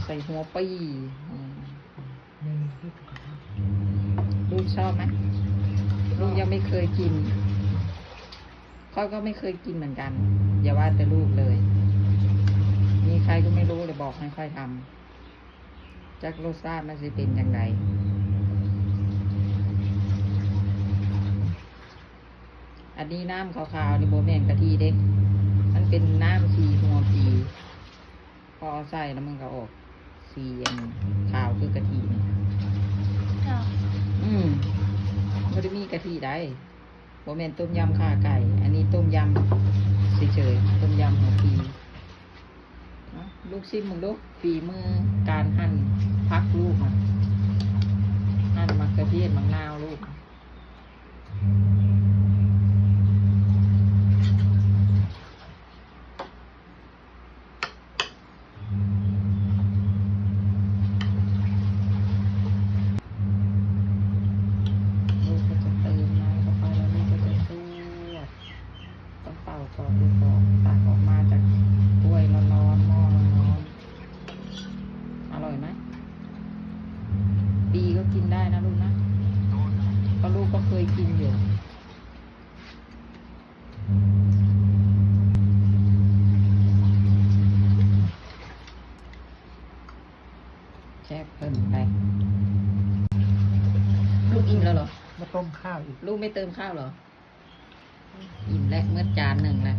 ໃສ່ຫົວປີ. ອືມ ລູກຊອບໄໝ? ລູກຍັງໄມ່ເຄີຍກິນ. ຂ້ອຍກໍໄມ່ເຄີຍກິນເໝືອນກັນ. ຢ່າວ່າແຕ່ລູກເລີຍ. ມີໃຄກໍໄມ່ຮູ້ເລີຍບອກໃຫ້ຂ້ອຍທຳ. ຈັກລົດຊາດມັນຊິເປັນຈັ່ງໃດ. ອັນນີ້ນ້ຳຂາວໆນີ້ບໍ່ແມ່ນກະທິເດ້. ມັນເປັນນ້ຳສີຫົວປີ. ພໍເອົາໃສ່ແລ້ວມັນກໍອອກສີອັນຂາວຄືກະທິນີ້. ເຈົ້າ. ອືມ. ບໍ່ໄດ້ມີກະທິໃດ. ບໍ່ແມ່ນຕົ້ມຢຳຂ່າໄກ່. ອັນນີ້ຕົ້ມຢຳເສີຍໆ. ຕົ້ມຢຳຫົວປີ. ເອົ້າ ລູກຊິມເບິ່ງດູ ຝີມືການຫັ່ນຜັກລູກນະ. ຫັ່ນໝາກເຂືອເທດ ໝາກນາວລູກ. ລູກກໍຈະເຕີມນ້ຳເຂົ້າໄປ ແລ້ວລູກກໍຈະສວດ. ຕ້ອງເປົ່າກ່ອນ ລູກກໍຕັກອອກມາຈາກຖ້ວຍຮ້ອນໆ ໝໍ້ຮ້ອນໆ. ອະລ່ອຍໄໝ? ປີກໍກິນໄດ້ນະລູກນະ. ເພາະລູກກໍເຄີຍກິນຢູ່. ແຊບເກີນໄປ. ລູກອີ່ມແລ້ວເຫລອ? ມາຕົ້ມຂ້າວອີກ. ລູກໄມ່ເຕີມຂ້າວເຫລອ? ອີ່ມແລ້ວ ໝົດຈານໜຶ່ງແລ້ວ.